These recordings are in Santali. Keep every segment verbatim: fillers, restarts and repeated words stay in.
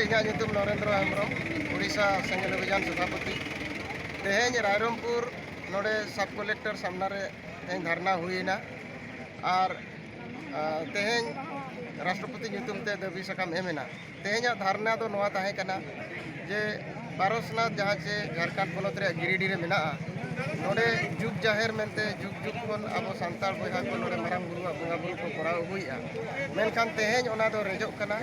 ᱤᱧᱟᱹᱜ ᱧᱩᱛᱩᱢ ᱱᱚᱨᱮᱱᱫᱨᱚ ᱦᱮᱢᱵᱨᱚᱢ, ᱳᱰᱤᱥᱟ ᱥᱮᱸᱜᱮᱞ ᱚᱵᱷᱤᱡᱟᱱ ᱥᱚᱵᱷᱟᱯᱚᱛᱤ᱾ ᱛᱮᱦᱮᱧ ᱨᱟᱭᱨᱚᱝᱯᱩᱨ ᱱᱚᱰᱮ ᱥᱟᱵ ᱠᱚᱞᱮᱠᱴᱚᱨ ᱥᱟᱢᱱᱟ ᱨᱮ ᱛᱮᱦᱮᱧ ᱫᱷᱟᱨᱱᱟ ᱦᱩᱭᱮᱱᱟ᱾ ᱟᱨ, ᱟ, ᱛᱮᱦᱮᱧ ᱨᱟᱥᱴᱨᱚᱯᱚᱛᱤ ᱧᱩᱛᱩᱢ ᱛᱮ ᱫᱟᱹᱵᱤ ᱥᱟᱠᱟᱢ ᱮᱢ ᱮᱱᱟ᱾ ᱛᱮᱦᱮᱧᱟᱜ ᱫᱷᱟᱨᱱᱟ ᱫᱚ ᱱᱚᱣᱟ ᱛᱟᱦᱮᱸ ᱠᱟᱱᱟ ᱡᱮ ᱯᱟᱨᱚᱥᱱᱟᱛᱷ, ᱡᱟᱦᱟᱸ ᱪᱮ ᱡᱷᱟᱲᱠᱷᱚᱸᱰ ᱯᱚᱱᱚᱛ ᱨᱮᱭᱟᱜ ᱜᱤᱨᱤᱰᱤ ᱨᱮ ᱢᱮᱱᱟᱜᱼᱟ, ᱱᱚᱰᱮ ᱡᱩᱜᱽ ᱡᱟᱦᱮᱨ ᱢᱮᱱᱛᱮ ᱡᱩᱜᱽ ᱡᱩᱜᱽ ᱠᱷᱚᱱ ᱟᱵᱚ ᱥᱟᱱᱛᱟᱲ ᱵᱚᱭᱦᱟ ᱠᱚ ᱱᱚᱰᱮ ᱢᱟᱨᱟᱝ ᱵᱩᱨᱩᱣᱟᱜ ᱵᱚᱸᱜᱟ ᱵᱩᱨᱩ ᱠᱚ ᱠᱚᱨᱟᱣ ᱟᱹᱜᱩᱭᱮᱫᱼᱟ᱾ ᱢᱮᱱᱠᱷᱟᱱ ᱛᱮᱦᱮᱧ ᱚᱱᱟ ᱫᱚ ᱨᱮᱡᱚᱜ ᱠᱟᱱᱟ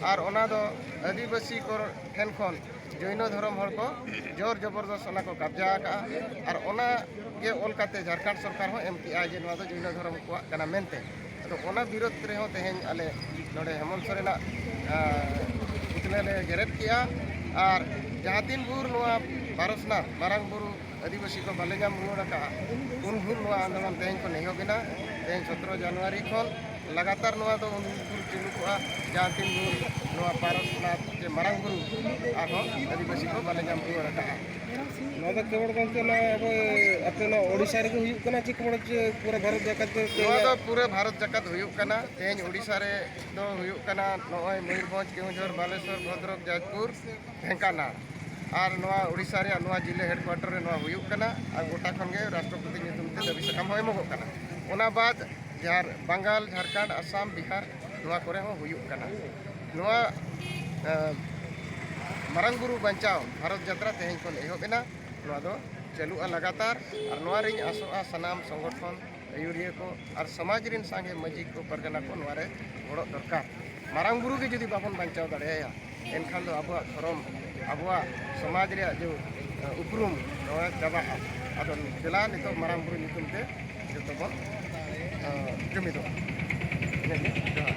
ᱟᱨ ᱚᱱᱟ ᱫᱚ ᱟᱹᱫᱤᱵᱟᱹᱥᱤ ᱠᱚ ᱴᱷᱮᱱ ᱠᱷᱚᱱ ᱡᱳᱭᱱᱚ ᱫᱷᱚᱨᱚᱢ ᱦᱚᱲ ᱠᱚ ᱡᱳᱨ ᱡᱚᱵᱚᱨᱫᱚᱥ ᱚᱱᱟ ᱠᱚ ᱠᱟᱵᱽᱡᱟ ᱟᱠᱟᱫᱼᱟ᱾ ᱟᱨ ᱚᱱᱟ ᱜᱮ ᱚᱞ ᱠᱟᱛᱮ ᱡᱷᱟᱲᱠᱷᱚᱸᱰ ᱥᱚᱨᱠᱟᱨ ᱦᱚᱸ ᱮᱢ ᱠᱮᱜᱼᱟᱭ ᱡᱮ ᱱᱚᱣᱟ ᱫᱚ ᱡᱳᱭᱱᱚ ᱫᱷᱚᱨᱚᱢ ᱠᱚᱣᱟᱜ ᱠᱟᱱᱟ ᱢᱮᱱᱛᱮ᱾ ᱟᱫᱚ ᱚᱱᱟ ᱵᱤᱨᱳᱫᱷ ᱨᱮᱦᱚᱸ ᱛᱮᱦᱮᱧ ᱟᱞᱮ ᱱᱚᱰᱮ ᱦᱮᱢᱚᱱᱛ ᱥᱚᱨᱮᱱᱟᱜ, ᱟ, ᱯᱩᱛᱞᱟᱹ ᱞᱮ ᱡᱮᱨᱮᱫ ᱠᱮᱜᱼᱟ᱾ ᱟᱨ ᱡᱟᱦᱟᱸ ᱛᱤᱱ ᱵᱷᱳᱨ ᱱᱚᱣᱟ ᱯᱟᱨᱚᱥᱱᱟᱛᱷ ᱢᱟᱨᱟᱝ ᱵᱩᱨᱩ ᱟᱹᱫᱤᱵᱟᱹᱥᱤ ᱠᱚ ᱵᱟᱞᱮ ᱧᱟᱢ ᱨᱩᱣᱟᱹᱲ ᱟᱠᱟᱫᱼᱟ, ᱩᱱ ᱵᱷᱳᱨ ᱱᱚᱣᱟ ᱟᱱᱫᱳᱞᱚᱱ ᱛᱮᱦᱮᱧ ᱠᱷᱚᱱ ᱮᱦᱚᱵ ᱮᱱᱟ᱾ ᱛᱮᱦᱮᱧ ᱥᱚᱛᱨᱚ ᱡᱟᱱᱩᱣᱟᱨᱤ ᱠᱷᱚᱱ ᱞᱟᱜᱟᱛᱟᱨ ᱱᱚᱣᱟ ᱫᱚ ᱩᱱ ᱵᱷᱳᱨ ᱪᱟᱹᱞᱩ ᱠᱚᱜᱼᱟ, ᱡᱟᱦᱟᱸ ᱛᱤᱱ ᱵᱷᱳᱨ ᱱᱚᱣᱟ ᱯᱟᱨᱚᱥᱱᱟᱛᱷ ᱪᱮ ᱢᱟᱨᱟᱝ ᱵᱩᱨᱩ ᱟᱨᱦᱚᱸ ᱟᱹᱫᱤᱵᱟᱹᱥᱤ ᱠᱚ ᱵᱟᱞᱮ ᱧᱟᱢ ᱨᱩᱣᱟᱹᱲ ᱟᱠᱟᱫᱼᱟ᱾ ᱱᱚᱣᱟ ᱫᱚ ᱠᱮᱵᱚᱞ ᱜᱚᱢᱠᱮ ᱱᱚᱣᱟ ᱟᱵᱚ ᱟᱯᱮ ᱱᱚᱣᱟ ᱳᱰᱤᱥᱟ ᱨᱮᱜᱮ ᱦᱩᱭᱩᱜ ᱠᱟᱱᱟ ᱪᱮ ᱠᱮᱵᱚᱞ ᱪᱮ ᱯᱩᱨᱟᱹ ᱵᱷᱟᱨᱚᱛ ᱡᱟᱠᱟᱛ ᱛᱮ? ᱱᱚᱣᱟ ᱫᱚ ᱯᱩᱨᱟᱹ ᱵᱷᱟᱨᱚᱛ ᱡᱟᱠᱟᱛ ᱦᱩᱭᱩᱜ ᱠᱟᱱᱟ᱾ ᱛᱮᱦᱮᱧ ᱳᱰᱤᱥᱟ ᱨᱮ ᱫᱚ ᱦᱩᱭᱩᱜ ᱠᱟᱱᱟ ᱱᱚᱜᱼᱚᱭ ᱢᱚᱭᱩᱨᱵᱷᱚᱸᱡᱽ, ᱠᱮᱣᱚᱱᱡᱷᱚᱨ, ᱵᱟᱞᱮᱥᱚᱨ, ᱵᱷᱚᱫᱨᱚᱠ, ᱡᱟᱡᱽᱯᱩᱨ, ᱰᱷᱮᱝᱠᱟᱱᱟᱞ᱾ ᱟᱨ ᱱᱚᱣᱟ ᱳᱰᱤᱥᱟ ᱨᱮᱭᱟᱜ ᱱᱚᱣᱟ ᱡᱤᱞᱟᱹ ᱦᱮᱰᱠᱩᱣᱟᱴᱚᱨ ᱨᱮ ᱱᱚᱣᱟ ᱦᱩᱭᱩᱜ ᱠᱟᱱᱟ᱾ ᱟᱨ ᱜᱚᱴᱟ ᱠᱷᱚᱱ ᱜᱮ ᱨᱟᱥᱴᱨᱚᱯᱚᱛᱤ ᱧᱩᱛᱩᱢ ᱛᱮ ᱫᱟᱹᱵᱤ ᱥᱟᱠᱟᱢ ᱦᱚᱸ ᱮᱢᱚᱜᱚᱜ ᱠᱟᱱᱟ᱾ ᱚᱱᱟ ᱵᱟᱫ ᱡᱷᱟᱲ-, ᱵᱟᱝᱜᱟᱞ, ᱡᱷᱟᱲᱠᱷᱚᱸᱰ, ᱟᱥᱟᱢ, ᱵᱤᱦᱟᱨ, ᱱᱚᱣᱟ ᱠᱚᱨᱮ ᱦᱚᱸ ᱦᱩᱭᱩᱜ ᱠᱟᱱᱟ᱾ ᱱᱚᱣᱟ, ᱮ, ᱢᱟᱨᱟᱝ ᱵᱩᱨᱩ ᱵᱟᱧᱪᱟᱣ ᱵᱷᱟᱨᱚᱛ ᱡᱟᱛᱨᱟ ᱛᱮᱦᱮᱧ ᱠᱷᱚᱱ ᱮᱦᱚᱵ ᱮᱱᱟ᱾ ᱱᱚᱣᱟ ᱫᱚ ᱪᱟᱹᱞᱩᱜᱼᱟ ᱞᱟᱜᱟᱛᱟᱨ᱾ ᱟᱨ ᱱᱚᱣᱟ ᱨᱤᱧ ᱟᱥᱚᱜᱼᱟ ᱥᱟᱱᱟᱢ ᱥᱚᱝᱜᱚᱴᱷᱚᱱ ᱟᱹᱭᱩᱨᱤᱭᱟᱹ ᱠᱚ ᱟᱨ ᱥᱚᱢᱟᱡᱽ ᱨᱮᱱ ᱥᱟᱸᱜᱮ ᱢᱟᱹᱡᱷᱤ ᱠᱚ, ᱯᱟᱨᱜᱟᱱᱟ ᱠᱚ ᱱᱚᱣᱟ ᱨᱮ ᱜᱚᱲᱚᱜ ᱫᱚᱨᱠᱟᱨ᱾ ᱢᱟᱨᱟᱝ ᱵᱩᱨᱩ ᱜᱮ ᱡᱩᱫᱤ ᱵᱟᱵᱚᱱ ᱵᱟᱧᱪᱟᱣ ᱫᱟᱲᱮᱭᱟᱭᱟ, ᱮᱱᱠᱷᱟᱱ ᱫᱚ ᱟᱵᱚᱣᱟᱜ ᱫᱷᱚᱨᱚᱢ, ᱟᱵᱚᱣᱟᱜ ᱥᱚᱢᱟᱡᱽ ᱨᱮᱭᱟᱜ ᱡᱮ, ᱮ, ᱩᱯᱨᱩᱢ, ᱱᱚᱣᱟ ᱪᱟᱵᱟᱜᱼᱟ᱾ ᱟᱫᱚ ᱫᱮᱞᱟ ᱱᱤᱛᱚᱜ ᱢᱟᱨᱟᱝ ᱵᱩᱨᱩ ᱧᱩᱛᱩᱢ ᱛᱮ ᱡᱚᱛᱚ ᱵᱚᱱ, ᱮ, ᱡᱩᱢᱤᱫᱚᱜᱼᱟ᱾ ᱤᱱᱟᱹᱜᱮ, ᱡᱚᱦᱟᱨ᱾